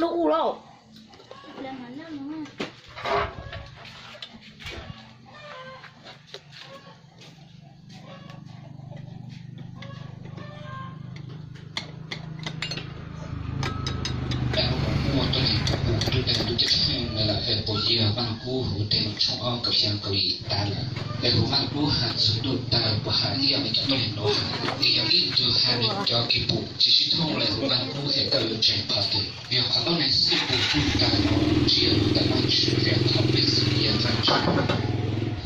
lub ub lauj. Dab hnub no muaj tuab neeg tuaj pum Ntuj Tawg lub ceeb tsheej lawm es puas yog Vaj Kub hu tej no tshooj ob kaum xya kaum yim tas lawm. Es hu Vaj Kub has txug Ntuj Tawg puas hais ib yam li cov tuab neeg nuav hais, es yog ib tug has nws cov kev pum tsis sib thooj lawm hu Vaj Kub es koj yuav ntseeg qhov twg? Yog qhov tuab neeg xub pum Ntuj Tawg no tsis yog Ntuj Tawg Vaj Tswv, es qhov peb xub yog Vaj Tswv.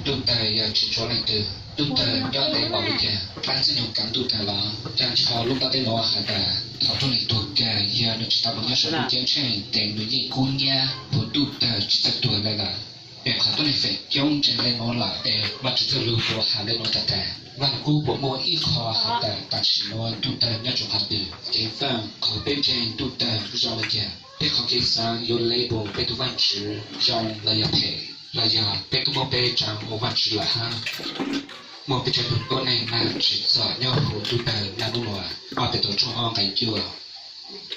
Ntuj Tawg yog tsis tshua leej twg, Ntuj Tawg nyob ntev npaum li cas dlaab txwg nyoog kav Ntuj Tawg los? Ca ntsho lub ntaub teb nuav has tas thaum tuab neeg tuag kag yog nws tsis tau moog nyob saum lub ceeb tsheej ces nws yeej kub nyab hu Ntuj Tawg tsis txawj tuag lawm. Es qhov tuab neeg feem coob ntseeg le nuav lawm es Vaj Tswv txuj lug puas has le nuav tag tag? Vaj Kub puas muaj ib qho has tas tam sim nuav Ntuj Tawg nyob rua qhov twg? Ceev faj qhov peb ntseeg Ntuj Tawg zoo le caag? Peb qhov kev xaav yuav label peb tug Vaj Tswv zoo los yog phem, los yog peb tub muab peb tsaa ua Vaj Tswv lawm hab? Muaj peb tsaam tug tuab neeg nag tsim txom nyob huv Ntuj Tawg naj nub nuav. Ob Petus tshooj ob nqai cuaj.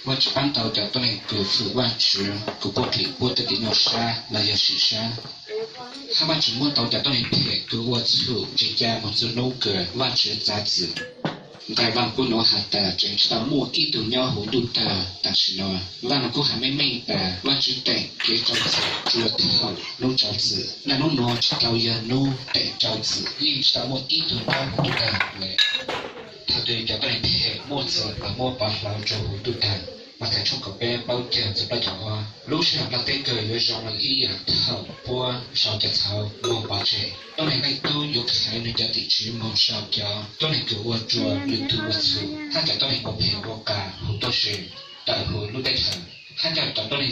Vaj Tswv paab tau cov tuab neeg kws fwm Vaj Tswv kws puab klim puab tej kev nyuaj sab los yog sim sab, hab Vaj Tswv muab tau cov tuab neeg phem kws ua txhum tsis ca moog txug nub kws Vaj Tswv txav txim. Nqai Vaj Kub nuav has tas tseem tsis tau muaj ib tug nyob huv Ntuj Tawg tam sim nuav. Vaj Kub has meej meej tas Vaj Tswv teem kev rau txim tsuas thaum nub rau txim. Naj nub nuav tsis tau yog nub teem rau txim, yeej tsis tau muaj ib tug nyob huv Ntuj Tawg le. Thaum twg cov tuab neeg phem muaj txim los muab pov hlauv rua huv Ntuj Tawg. Mathais tshooj kaum peb plaub caug txug plaub caug ob. Lub sij hawm nplaj teb kawg yuav zoo ib yam thaum puab sau cov txhauv moog pov tseg. Tuab neeg Leej Tub yuav khaiv nws cov tim tswv moog sau cov tuab neeg kws ua rua lwm tug ua txhum, hab cov tuab neeg ua phem ua qas huv tuaj se, tawm huv lub teb chaws, hab coj cov tuab neeg